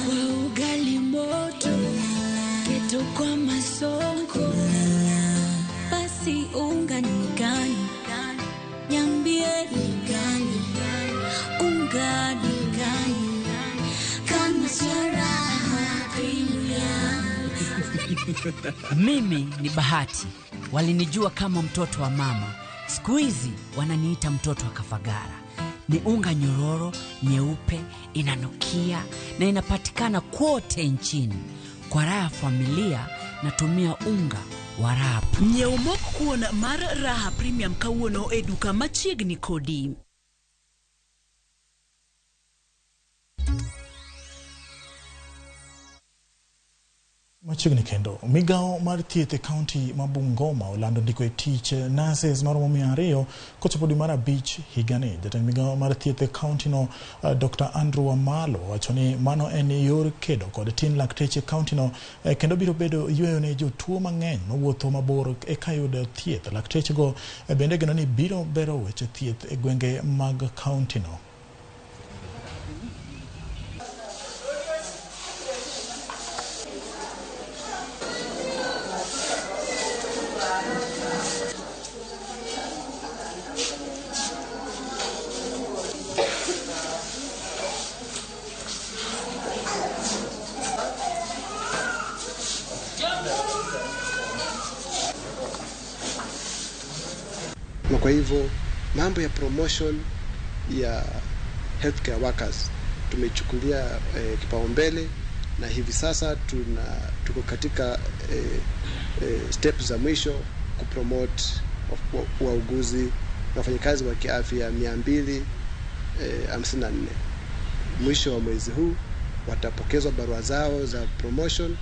kwa ugali moto, keto kwa masonko, basi unga ni gani? Niambie ni gani? Unga ni gani? Kama Raha Premium. Mimi ni Bahati, walinijua kama mtoto wa mama, siku hizi wananiita mtoto wa Kafagara. Ni unga nyororo, nyeupe, inanukia na inapatikana kote nchini. Kwa raha familia natumia unga wa Raha. Nyiew mok kuon mar Raha Premium kawuono e duka machiegni kodi. Machiegni kendo, migawo mar thieth e kaunti ma Bungoma olando ndiko e tich nurses maromo 200 kochopo dwe mar 5 higani. Jatend migawo mar thieth e kaunti no Dr. Andrew Wamalo wacho ni mano en yor kedo kod tin lakteche e kaunti no kendo biro bedo yweyo ne jotuo mang'eny mawuotho mabor eka yud thieth. Laktechego bende geno ni biro bero weche thieth e gwenge mag kaunti no. Na kwa hivyo mambo ya promotion ya healthcare workers Tumechukulia kipaumbele na hivi sasa tuko katika steps za mwisho kupromote wauguzi na wafanyakazi wa kiafya 254. Mwisho wa mwezi huu watapokezwa barua zao za promotion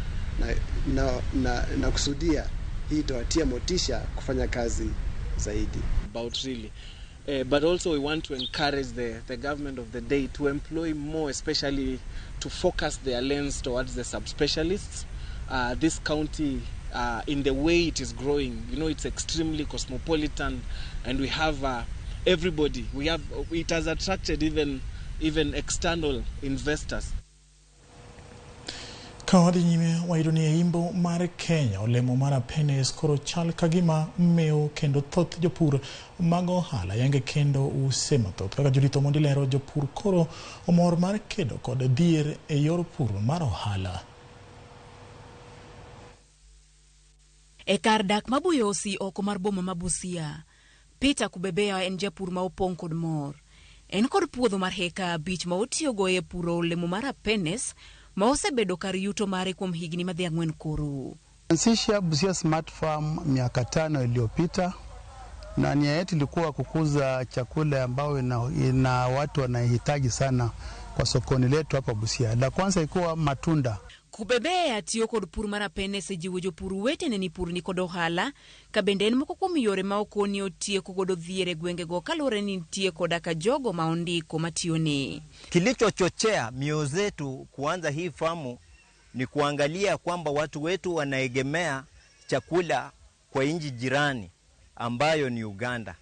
na kusudia hii itawatia motisha kufanya kazi zaidi. About really. But also we want to encourage the government of the day to employ more, especially to focus their lens towards the subspecialists. This county, in the way it is growing, you know, it's extremely cosmopolitan, and we have everybody. It has attracted even external investors. Ka wadhi nyime wayudo ni e imbo mar Kenya olemo mar apenes koro chal kagima mewo kendo thoth jopur mag ohala yange kendo use mathoth. Kaka Judith Omondi lero, jopur koro omor mar kedo kod dhier e yor pur mar ohala. E kar dak ma Buyosi oko mar boma ma Busia, Peter Kubebea en japur ma opong' kod mor. En kod puodho mar heka 5 ma otiyogo e puro olemo mar apenes ma osebedo kar yuto mare kuom higni madhi 4 koro. Anzisha Busia Smart Farm miaka 5 iliyopita, na nia yetu ilikuwa kukuza chakula ambayo ina watu wanahitaji sana kwa sokoni letu hapa Busia. La kwanza ilikuwa matunda. Kubebea tiyo kod pur mar apenes e jiwo jopur wetene ni pur ni kod ohala, ka bende en moko kuom yore ma okoni otieko godo dhier e gwengego kaluwore ni nitie koda ka jogo ma ondiko matiyone. Kilichochochea mioyo zetu kuanza hii famu ni kuangalia kwamba watu wetu wanaegemea chakula kwa nchi jirani ambayo ni Uganda.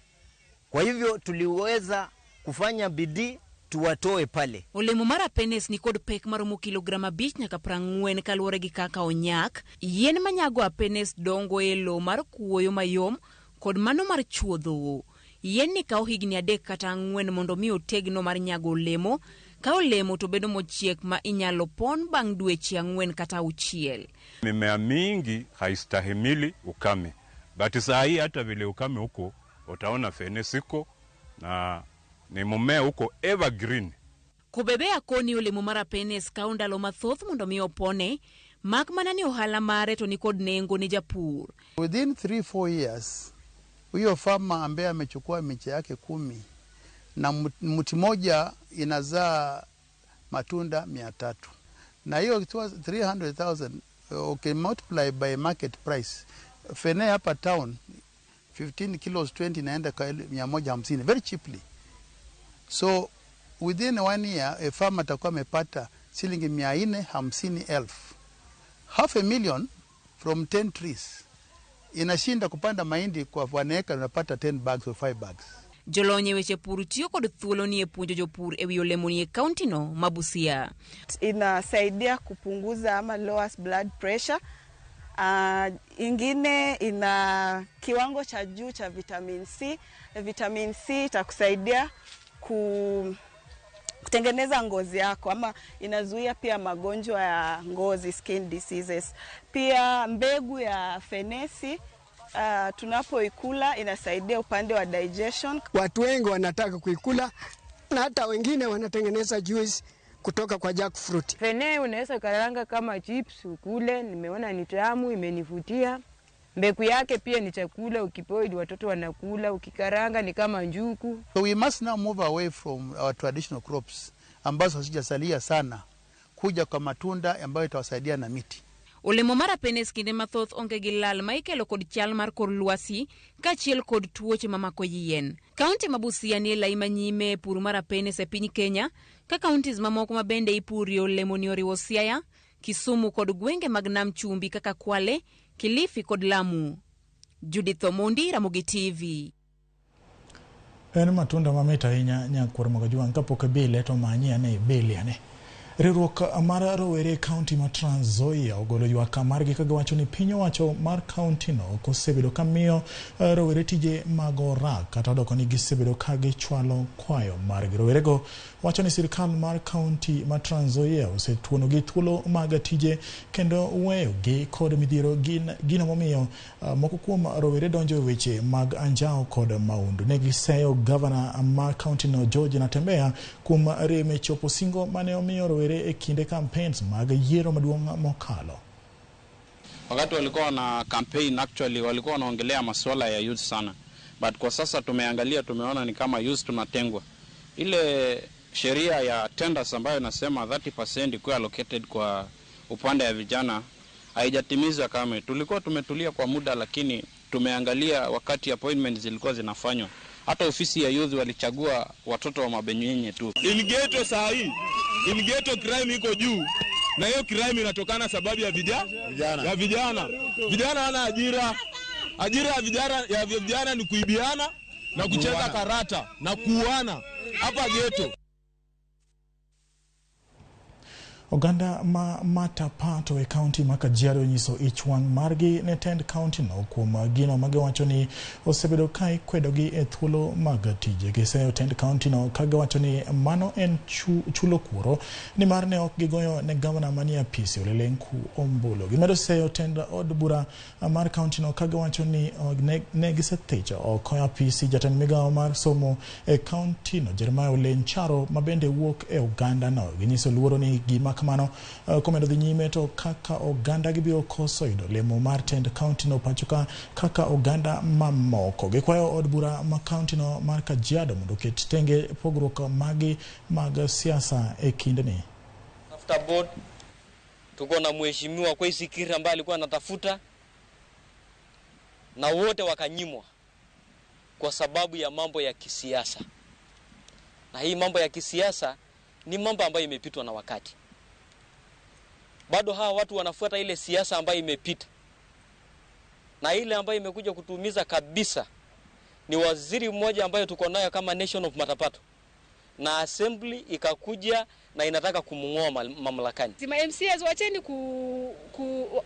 Kwa hivyo tuliweza kufanya bidii tuwatoe pale. Olemo mar apenes ni kod pek maromo kilogram 5 nyaka 40 kaluwore gi kaka onyak. Yien manyago apenes dongo e lowo mar kuoyo mayom kod mano mar chuodho. Yien ni kawo higni 3 kata 4 mondo mi otegno mar nyago olemo. Ka olemo to bedo mochiek ma inyalo pon bang' dweche 4 kata 6. Mimea mingi haistahimili ukame. But saa hii hata vile ukame huko utaona fenesi iko na ni mmea huko evergreen. Kubebea koni olemo mar apenes kawo ndalo mathoth mondo mi opone, mak mana ni ohala mare to ni kod nengo ne japur. Within 3-4 years huyo farmer ambaye amechukua miche yake 10 na mti moja inazaa matunda 300, na hiyo 300,000 okay, multiply by market price. Fene hapa town 15 kilos 20 inaenda kwa 150 very cheaply. So within 1 year a farmer atakuwa amepata shilingi 450,000. 500,000 from 10 trees. Inashinda kupanda mahindi kwa 1 acre unapata 10 bags or 5 bags. Jolony e weche pur tiyo kod thuolo ni e puonjo jopur e wi olemo ni e kaunti no ma Busia. Inasaidia kupunguza ama lowers blood pressure. Ingine ina kiwango cha juu cha vitamin C. Vitamin C itakusaidia kutengeneza ngozi yako, ama inazuia pia magonjwa ya ngozi, skin diseases. Pia mbegu ya fenesi tunapoikula inasaidia upande wa digestion. Watu wengi wanataka kuikula na hata wengine wanatengeneza juice kutoka kwa jackfruit. Fene unaweza karanga kama chips ukule, nimeona ni tamu, imenivutia. Mbegu yake pia ni chakula, ukipoil watoto wanakula, ukikaranga ni kama njuku. So we must now move away from our traditional crops ambazo hazijasalia sana, kuja kwa matunda ambayo itawasaidia na miti. Olemo mar apenes kinde mathoth onge gi lal ma ikelo kod chal mar kor lwasi kaachiel kod tuoche mamako yien. Kaunti ma Busia ni e lai manyime e pur mar apenes e piny Kenya, ka kauntis mamoko ma bende ipurie olemo ni oriwo Siaya, Kisumu kod gwenge mag Nam Chumbi kaka Kwale, Kilifi kod Lamu. Judith Omondi, Ramogi TV. En matunda mamit ahinya nyakwar Magajuang', kapok ibile to manyie ane ibili ane. Riwruok mar rowere e kaunti ma Trans Nzoia ogolo ywak margi ka giwacho ni piny owacho mar kaunti no ok osebedo ka miyo rowere tije mag orak kata odoko ni gisebedo ka gichwalo kwayo margi. Rowerego wacho ni sirkal mar kaunti ma Trans Nzoia osetuonogi thuolo mag tije kendo weyogi kod midhiero gin gino momiyo moko kuom rowere donjo e weche mag anjawo kod maundu. Ne giseyo gavana mar kaunti no George Natembeya kuom rem e chopo singo mane omiyo rowere e kinde campaigns mag yiero maduong' mokalo. Wakati walikuwa na campaign actually walikuwa wanaongelea masuala ya youth sana, but kwa sasa tumeangalia, tumeona ni kama youth tunatengwa. Ile sheria ya tenders ambayo inasema 30% ikuwe allocated kwa upande ya vijana haijatimizwa kama. Tulikuwa tumetulia kwa muda, lakini tumeangalia wakati appointment zilikuwa zinafanywa, hata ofisi ya youth walichagua watoto wa mabenyenye tu. In ghetto saa hii, in ghetto crime iko juu, na hiyo crime inatokana sababu ya vijana. Ya vijana. Vijana wana ajira. Ajira ya vijana ni kuibiana na kucheza karata na kuuana hapa ghetto. Oganda ma Matapato e kaunti ma Kajiado onyiso ich wang' margi ne tend kaunti no kuom gino magiwacho ni osebedo ka ikwedogi e thuolo mag tije. Giseyo tend kaunti no ka giwacho ni mano en chulo kuoro nimar ne ok gigoyo ne gavana manie apisi Ole Lenku ombulu. Gimedo seyo tend od bura mar kaunti no ka giwacho ni ne gisethicho oko e apisi jatend migawo mar somo e kaunti no Jeremiah Ole Ncharo ma bende wuok e oganda no. Ginyiso luoro ni gima kamano komedo dhi nyime to kaka oganda gibiro koso yudo lemo mar tend kaunti no pacho ka kaka oganda mamoko. Gikwayo od bura ma kaunti no mar Kajiado mondo oket tenge pogruok magi mag siasa e kindeni. Tafuta board, tuko na mheshimiwa Kwesi Kiri ambaye alikuwa anatafuta na wote wakanyimwa kwa sababu ya mambo ya kisiasa. Na hii mambo ya kisiasa ni mambo ambayo imepitwa na wakati. Bado hawa watu wanafuata ile siasa ambayo imepita. Na ile ambayo imekuja kutuumiza kabisa ni waziri mmoja ambayo tuko nayo kama Nation of Matapato. Na assembly ikakuja na inataka kumngoa mamlakani. Zima MCAs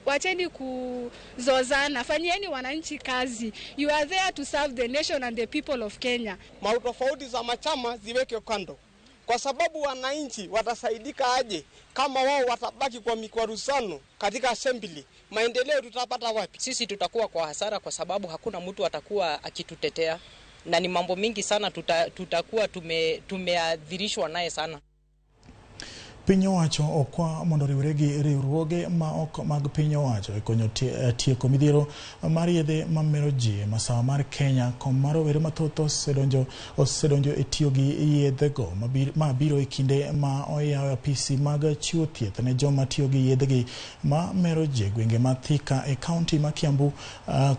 wacheni kuzozana, fanyieni wananchi kazi. You are there to serve the nation and the people of Kenya. Mautofauti za machama ziweke kando. Kwa sababu wananchi watasaidika aje kama wao watabaki kwa mikwaruzano katika assembly? Maendeleo tutapata wapi? Sisi tutakuwa kwa hasara kwa sababu hakuna mtu atakuwa akitutetea, na ni mambo mingi sana tutakuwa tumeadhirishwa naye sana. Piny owacho okwa mondo riwre gi riwruoge ma ok mag piny owacho e konyo tieko midhiero mar yedhe mamero ji e masawa mar Kenya koma rowere mathoth osedonjo e tiyo gi yedhego ma biro e kinde ma oyawo apisi mag chiwo thieth ne joma tiyo gi yedhegi ma mero ji e gwenge ma Thika e kaunti ma Kiambu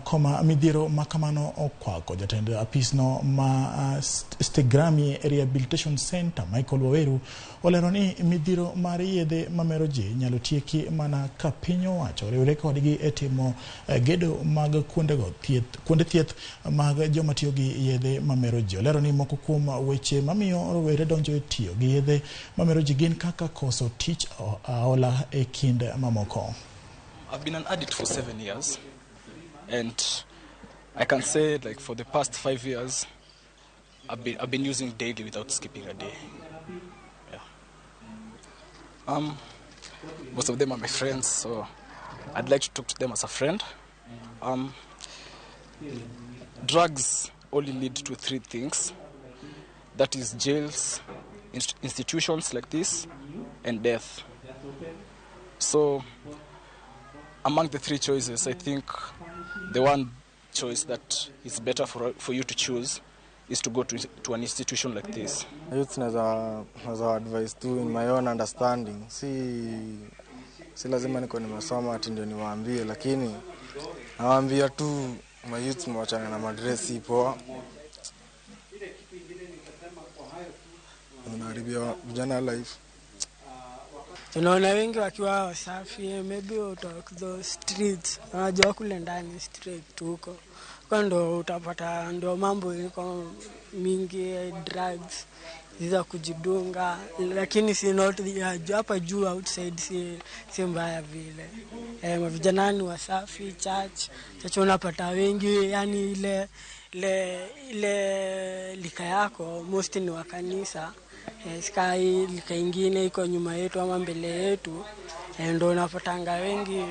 koma midhiero ma kamano okwako. Jatend apisno ma Stegrami Rehabilitation Center Michael Waweru olero ni midhiero mar yedhe mamero ji nyalo tieki mana ka piny owacho riwre kodgi e timo gedo mag kuonde thieth mag joma tiyo gi yedhe mamero ji. Olero ni moko kuom weche mamiyo rowere donjo e tiyo gi yedhe mamero ji gin kaka koso tich, aola e kind mamoko. I've been an addict for 7 years, and I can say like for the past 5 years I've been using daily without skipping a day. Most of them are my friends, so I'd like to talk to them as a friend. Drugs only lead to 3 things. That is jails, institutions like this, and death. So among the 3 choices, I think the one choice that is better for you to choose is to go to an institution like this. Youth naweza advice tu in my own understanding. Si lazima niko nimesoma ati ndio niwaambie, lakini nawaambia tu my youth mwachane na madresi poa. Unaharibia vijana life. Tunaona wengi wakiwa wasafi, maybe out of the streets, wanajua kule ndani street huko. Kwa ndo utapata ndo mambo iko mingi, drugs za kujidunga, lakini si not ya hapa juu outside, si mbaya vile. Mavijana ni wasafi, church unapata wengi, yani ile lika yako most ni wa kanisa. Sky lika ingine iko nyuma yetu ama mbele yetu, ndio unapatanga wengi.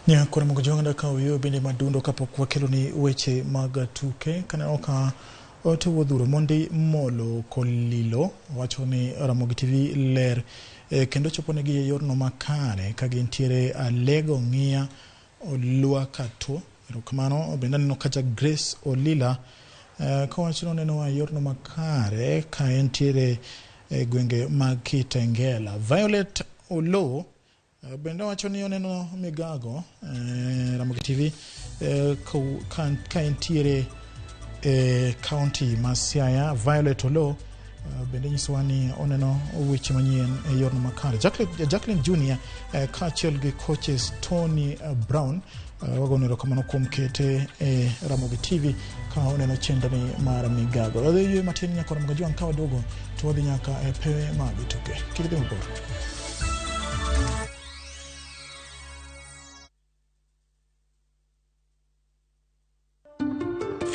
Nyakora Mogojonga ka oyo bende madundo kapok wakelo ni weche mag tuke kaneno ka ote Wodhuro Mondi Molo Kolilo wacho ni Ramogi TV ler kendo chopo negi e yorno makare ka gintiere Alego Ng'iya Olwakato. Erokamano. Bende aneno kacha Grace Olila kawacho ni oneno e yorno makare ka entiere e gwenge mag Kitengela. Violet Olo bende wacho ni oneno migago Ramogi TV ka entiere county ma Siaya. Violet Olo bende nyisowa ni oneno weche manyien e yorno makare. Jacqueline Junior kaachiel gi coaches Tony Brown wagono erokamano kuom kete e Ramogi TV ka oneno chenroni mar migago. Wadhi yweyo matin nyaka Ramogi Jwang' ka waduogo to wadhi nyaka e pewe mag tuke. Kik idhi mabor.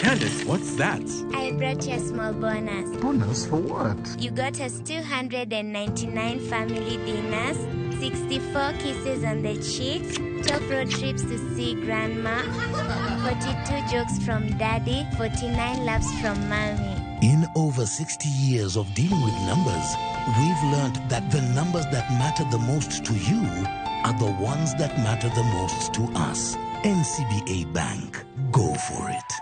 Candace, what's that? I brought you a small bonus. Bonus for what? You got us 299 family dinners, 64 kisses on the cheek, 12 road trips to see grandma, 42 jokes from daddy, 49 laughs from mommy. In over 60 years of dealing with numbers, we've learned that the numbers that matter the most to you are the ones that matter the most to us. NCBA Bank. Go for it.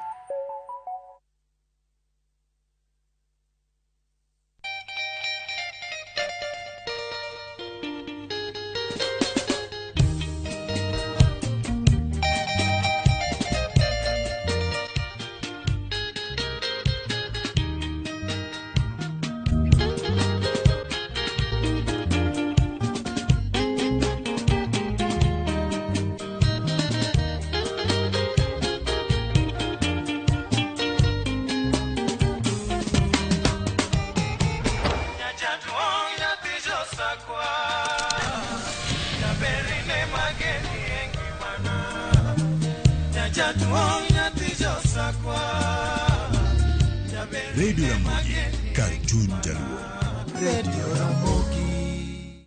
Radio Ramogi, Cartoon Jaluo. Radio Ramogi.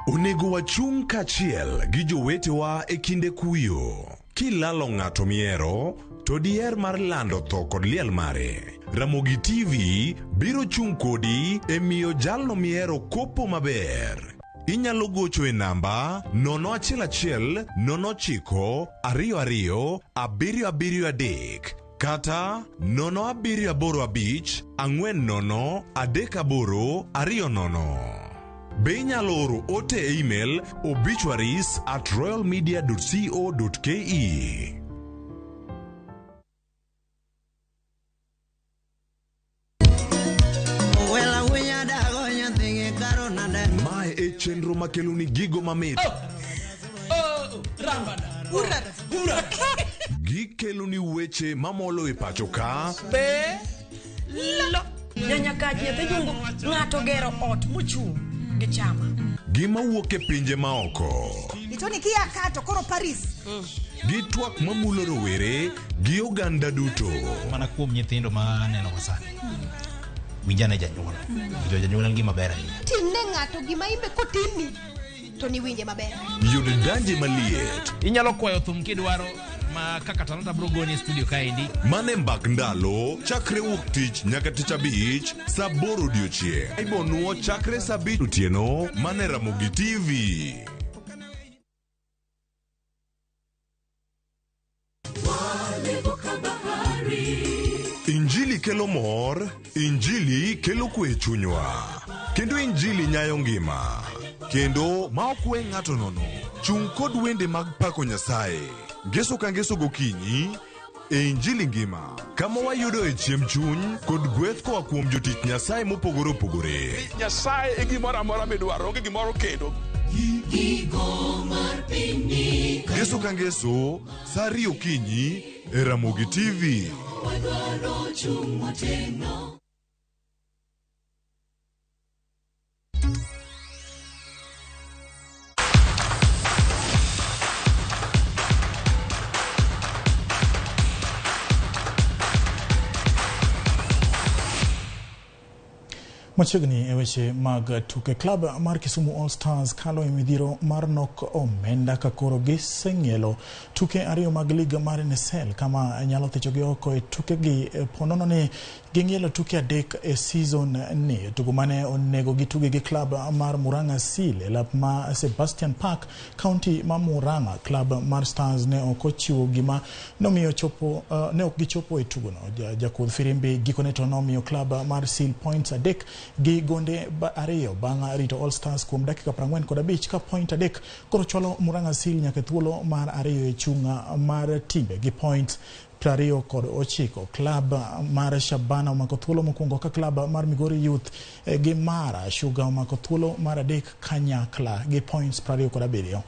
Onego wachung' kaachiel gi jowetewa e kinde kuyo. Kilalo ng'ato mihero, to diher mar lando tho kod liel mare. Ramogi TV biro chung' kodi e miyo jalno mihero kopo maber. Inyalo gocho e namba 011 09 22 773 kata 0785 40 38 20. Be inyalo oro ote e email obituaries@royalmedia.co.ke. Mae e chenro makeloni gigo mamit. Gikeloni weche mamolo e pacho ka. Nyanyakaji nyathi jungu ng'ato gero ot mochung' gi chama. Gima wuok e pinje maoko. Itoni kia kato koro Paris. Gi twak mamulo rowere gi oganda duto. Mana kuom nyithindo ma aneno ka sani. Winjane janyuol. Winjo janyuol en gima ber ahinya. Timne ng'ato gima imbe kotimni to niwinje maber. Yud danje maliet. Inyalo kwayo thum kidwaro ma kaka Talanta bro goni e studio kaendi. Mane mbak ndalo chakre wuok tich nyaka tich abich saa 8 odiochieng'. Ibonuo chakre saa 5 otieno mane Ramogi TV. Injili kelo mor, Injili kelo kwe e chunywa. Kendo Injili nyayo ngima. Kendo ma ok we ng'ato nono. Chung' kod wende mag pako Nyasaye. Ngeso ka ngeso gokinyi e Injili ngima. Kama wayudo e chiemb chuny kod gweth koa kuom jotich Nyasaye mopogore opogore. Nyasaye e gimoro amora midwaro, onge gimoro kendo. Giko mar pinyni Ngeso ka ngeso, sa 2 okinyi e Ramogi TV. Wadwaro chung' motegno. Machiegni e weche mag tuke, klab mar Kisumu All Stars kalo e midhiero mar nok omenda ka koro giseng'ielo tuke 2 mag lig mar NSL kama nyalo thichogi oko e tukegi ponono ni ging'ielo tuke 3 e season ni. Tugo mane onego gitugi gi klab mar Murang'a Seal e lap ma Sebastian Park, county ma Murang'a. Klab mar Stars ne ok ochiwo gima nomiyo chopo ne ok gichopo e tugono. Jakudh firimbi gikone to nomiyo klab mar Seal points 3 gi gonde 2 bang' rito All Stars kuom dakika 45 ka point 3 koro chwalo Murang'a Seal nyaka e thuolo mar 2 e chung' mar timbe gi point 29. Klab mar Shabana omako thuolo mokwongo ka klab mar Migori Youth gi Mara Sugar omako thuolo mar 3 kanyakla gi points 27.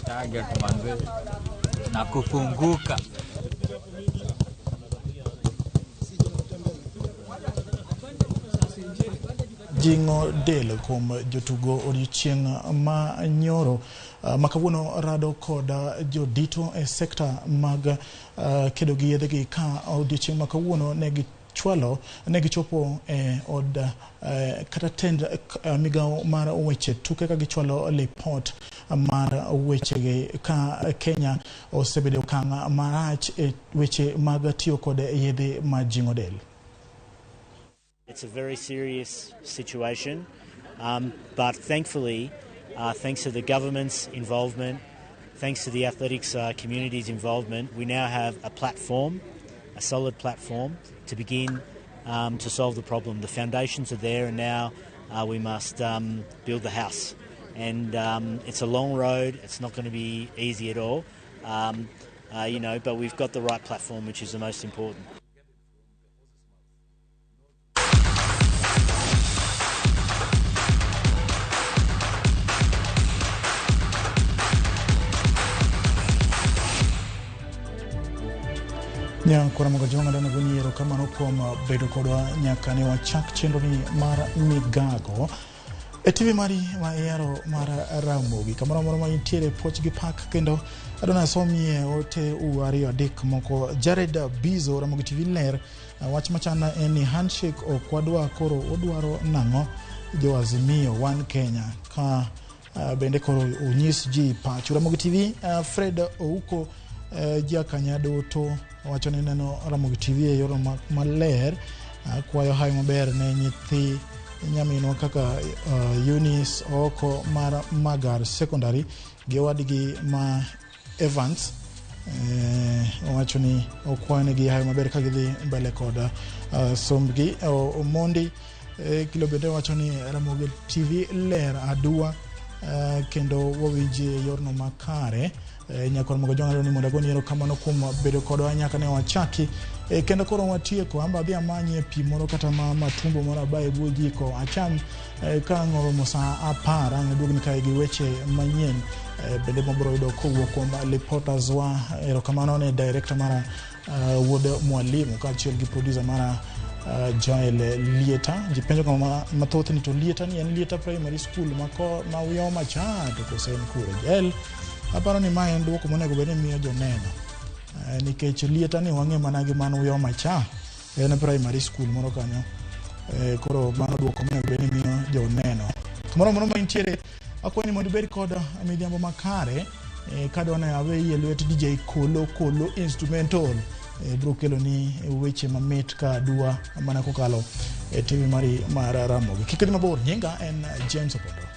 Target manze na kufunguka. Jing'o del kuom jotugo odiochieng' ma nyoro ma kawuono rado kod jodito e sekta mag kedo gi yedhegi ka odiochieng' ma kawuono ne gichwalo ne gichopo e od kata tend migawo mar weche tuke ka gichwalo lipot mar wechegi ka Kenya osebedo okang' marach e weche mag tiyo kod yedhe ma jing'o del. It's a very serious situation, but thankfully, thanks to the government's involvement, thanks to the athletics community's involvement, we now have a platform, a solid platform to begin to solve the problem. The foundations are there, and now we must build the house. And it's a long road. It's not going to be easy at all, you know, but we've got the right platform, which is the most important. Nyakwara Mogo Jwang' adana goni erokamano kuom bedo kodwa nyaka ne wachak chenro ni mar migago e TV mari ma ihero mar Ramogi. Kamoro amora ma intiere, puoch gi pak kendo adona asomie ote u 2 3 moko. Jared Bizo, Ramogi TV ler. Wach machana en ni handshake ok wadwa, koro odwaro nang'o jo Azimio One Kenya ka bende koro onyis ji pachu. Ramogi TV, Fred Ouko Jakanyadoto wacho ni neno Ramogi TV e yorno maler, kwayo hawi maber ne nyithi nyaminwa kaka Eunice Ooko mar Magar Secondary gi owadgi ma Evans. Owacho ni okwayo negi hawi maber ka gidhi mbele kod sombgi. Omondi Kilo bende wacho ni Ramogi TV ler adua kendo wawinji e yorno makare. Nyakwar Mogo Jwang' ni mondo agoni erokamano kuom bedo kodwa nyaka ne wachaki. Kendo koro watieko, amba adhi amanye pi moro kata ma matumbo moro abaye bwo jiko acham ka ang' oromo sa 10 ang' aduogni kae gi weche manyien bende mabiro yudo kowuok kuom reporters wa. Erokamano ne director mara Wuod Mwalimu kaachiel gi producer mara Joel Lieta. Ji penjo kama mathoth ni to Lieta ni en Lieta Primary School ma Uyoma cha to kose en kure? Joel, aparo ni mae en duoko monego bed ni miyo joneno nikech Lieta ni wang'e mana gi man Uyoma cha, en primary school moro kanyo. Koro mano duoko monego bed ni miyo joneno. Kamoro amora ma intiere, akwayi ni mondo ibed kod midhiambo makare. Kadwa ne aweyi e lwet DJ Kolo Kolo Instrumental. Biro kelo ni weche mamit ka adua mana kokalo e TV mari mar Ramogi. Kik idhi mabor, nyinga en James Opondo.